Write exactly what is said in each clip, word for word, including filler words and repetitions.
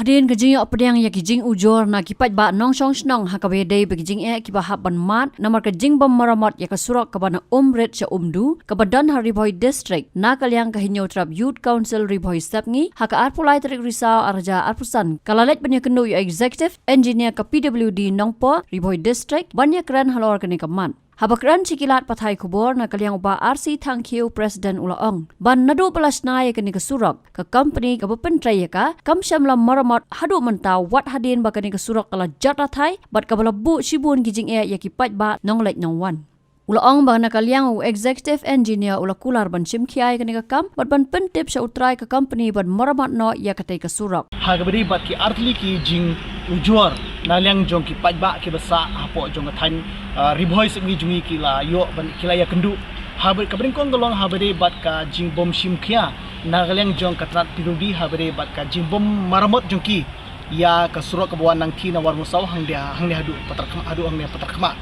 Hadien ka jingïoh pdiang ïa ki jingujor na ki paidbah nongshong shnong ha kaba ïadei bad ki jingeh kiba hap ban mad namar ka jingbym maramot ïa ka surok kaba na Umrit sha Umdu kaba don ha Ri Bhoi District, na ka liang ka Hynñiewtrep Youth Council Ri Bhoi Sepngi ha ka arphew lai tarik Risaw arhajar arphew san ka la leit ban ïakynduh ïa u Executive Engineer ka P W D Nongpoh Ri Bhoi District ban ïakren halor kane ka mat. Haba kren sha ki lad pathai khubor na ka liang u Bah R C Thangkhiew, President, u la ong ba naduh ba la shna ïa kane ka surok, ka company kaba pyntrei ïa ka kam shym la maramot haduh mynta, wat hadien ba kane ka surok ka la jot rathai bad kaba la buh shibun ki jingeh ïa ki paidbah nongleit nongwan. U la ong ba na ka liang u Executive Engineer u la kular ban shim khia ïa kane ka kam bad ban pyntip sha u trai ka company ban maramot noh ïa katei ka surok. Ha kaba ïadei bad ki artylli ki jingujor na liang jong ki paidbah kiba sah hapoh jong ka thaiñ, ah, Ri Bhoi Sepngi jong ngi ki la ïoh ban, ki la ïakynduh. Haba, kaba nyngkong ka long haba ïadei bad ka jingbym shim khia na ka liang jong ka tnat P W D haba ïadei bad ka jingbym maramot jong ki ïa ka surok kaba wan nangthie na Warmusaw hangne, hangne haduh Patarkhmah, haduh hangne Patarkhmah.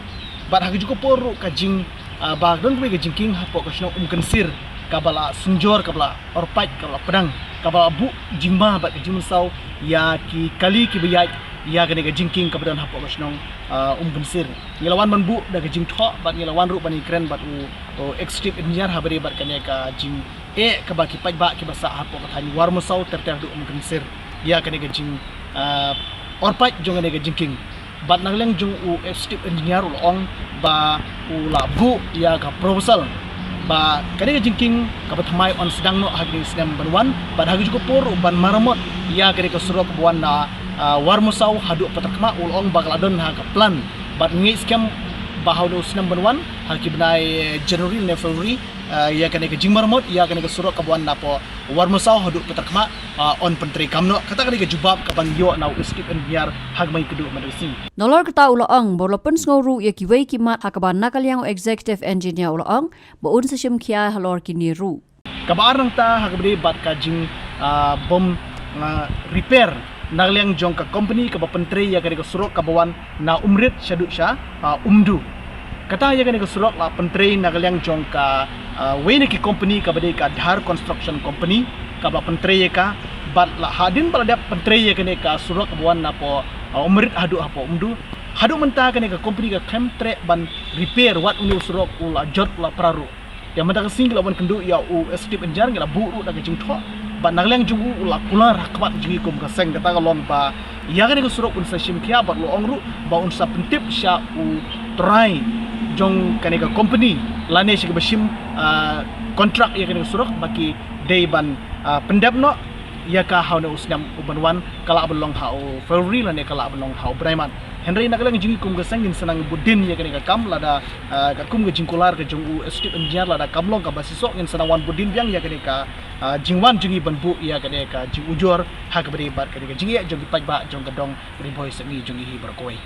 Bad ha kajuh ka por ruh ka jing, ah, ba don kawei ka jingkieng hapoh ka shnong Umkynsir kaba la synjor, kaba la orpait, kaba la pdang, kaba la buh jingma bad ka jingmynsaw ïa ki kali kiba ïaid ïa kane ka jingkieng kaba don hapoh ka shnong, ah, Umkynsir. Ngi la wan ban buh da ka jingthoh bad ngi la wan ruh ban ïakren bad u, u Executive Engineer haba ïadei bad kane ka jingeh kaba ki paidbah kiba sah hapoh ka thaiñ Warmusaw ter ter haduh Umkynsir ïa kane ka jing, ah, orpait jong kane ka jingkieng. Bad na ka liang jong u Executive Engineer u la ong ba u la buh ïa ka proposal ba kane ka jingkieng kaba thymmai yn sdang noh ha kine ki snem ban wan, bad ha kajuh ka por ruh ban maramot ïa kane ka surok kaba wan na, ah, Warmusaw haduh Patarkhmah u la ong ba ka la don ha ka plan. Bad ngi skhem ba ha une u snem ban wan ha ki bnai January ne February, ah, ïa kane ka jingmaramot ïa kane ka surok kaba wan napoh Warmusaw haduh Patarkhmah, ah, yn pyntreikam noh. Kata kane ka jubab kaban ïoh na u Executive Engineer ha ka mynta ka sngi. Nalor kata u la ong ba u la pynsngew ruh ïa kiwei ki mat ha kaba na ka liang u Executive Engineer u la ong ba un sa shim khia halor kine ruh. Kaba ar nangta ha kaba ïadei bad ka jing, ah, bym, ah, repair na ka liang jong ka company kaba pyntrei ïa kane ka surok kaba wan na Umrit shaduh sha, ah, Umdu. Kata ïa kane ka surok la pyntrei na ka liang jong ka, ah, wei na ki company kaba dei ka Dhar Construction Company kaba pyntrei ïa ka, bad la hadien ba la dep pyntrei ïa kane ka surok kaba wan napoh, ah, Umrit haduh hapoh Umdu, haduh mynta kane ka company ka khlem treh ban repair, wat une u surok u la jot, u la pra ruh. Te mynta ka sngi ngi la wan kynduh ïa u Executive Engineer, ngi la buh ruh da ka jingthoh. Bad na ka liang jong u u la kular ha khmat jong ngi kum ka seng, kata ka long ba ïa kane ka surok un sa shim khia bad u la ong ruh ba un sa pyntip sha u trai jong kane ka company lane sha kiba shim, ah, contract ïa kane ka surok ba ki dei ban, ah, pyndep noh ïa ka ha une u snem uban wan, ka lah ban long ha u February lane ka lah ban long ha u bnai March. Hynrei na ka liang jong ngi kum ka seng ngin sa nang bud dien ïa kane ka kam lada, ah, katkum ka jingkular ka jong u Executive Engineer, lada kam long kaba shisha ngin sa nang wan bud dien biang ïa kane ka, ah, jingwan jong ngi ban buh ïa kane ka jingujor ha kaba ïadei bad kane ka jingeh jong ki paidbah jong ka dong Ri Bhoi Sepngi jong ngi hi baroh kawei.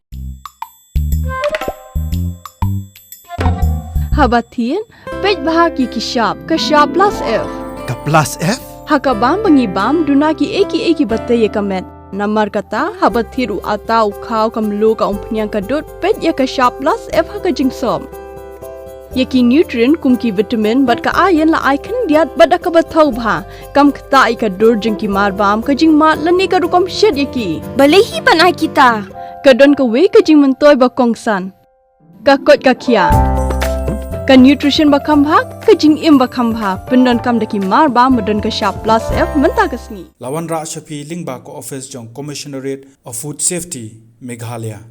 Haba thied, peit bha ïa ki shap, ka shap plus F. Ka plus F? Ha ka bam ba ngi bam, duna kiei kiei kiba tei ïa ka met. Namar kata, haba thied u atta, u khaw, ka mluh, ka umphniang, ka dud, peit ïa ka shap plus F ha ka jingsop. Ïa ki nutrient kum ki vitamin bad ka iron la ai khyndiat bad da kaba thaw bha. Kam ktah ïa ka dur jong ki marbam, ka jingmad lane ka rukom shet ïa ki. Balei hi ban ai kita? Ka don kawei ka jingmyntoi ba kongsan. Ka koit ka khiah. Ka nutrition ba kham bha, ka jingim ba kham bha. Pyndonkam da ki marbam ba don ka shap plus F mynta ka sngi. La wanrah sha phi lyngba ka office jong Commissionerate of Food Safety, Meghalaya.